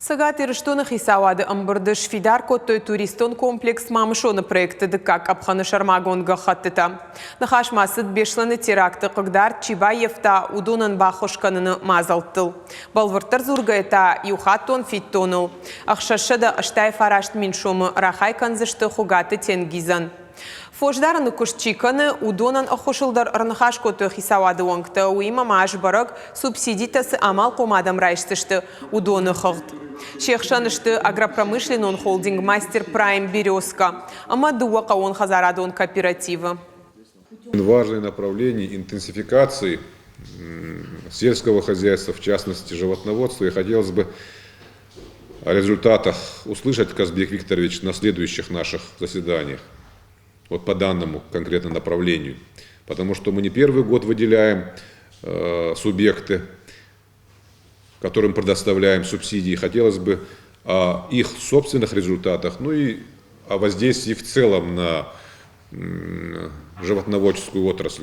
Цӕгат Ирыстоны хицауады ӕмбырды сфидар кодтой туристон комплекс Мамысон-ы проекты дыккаг къӕпхӕны сӕрмагонд гӕххӕттытӕ. Ныхас ма цыд Беслӕны теракты хъыгдард чи баййӕфта, уыдонӕн баххуыс кӕныны мадзӕлттыл. Бӕлвырддӕр дзургӕйӕ та иухаттон фиддоныл. 689 мин сомы рахай кӕндзысты Хуыгаты Тенгизӕн. Фосдарыны куыст чи кӕны, уыдонӕн ӕххуысыл дӕр ӕрныхас кодтой хицауады уӕнгтӕ. Уыимӕ ма сбӕрӕг, субсидитӕ цы амалхъом адӕм райсдзысты, уыдоны хыгъд. Се хсӕн сты агропромышленнон холдинг «Мастер Прайм Березка» ӕмӕ дыууӕ хъӕууонхӕдзарадон кооперативы. Важное направление интенсификации сельского хозяйства, в частности животноводства. И хотелось бы о результатах услышать, Казбек Викторович, на следующих наших заседаниях, вот по данному конкретно направлению. Потому что мы не первый год выделяем субъекты, которым предоставляем субсидии. Хотелось бы о их собственных результатах, ну и о воздействии в целом на животноводческую отрасль.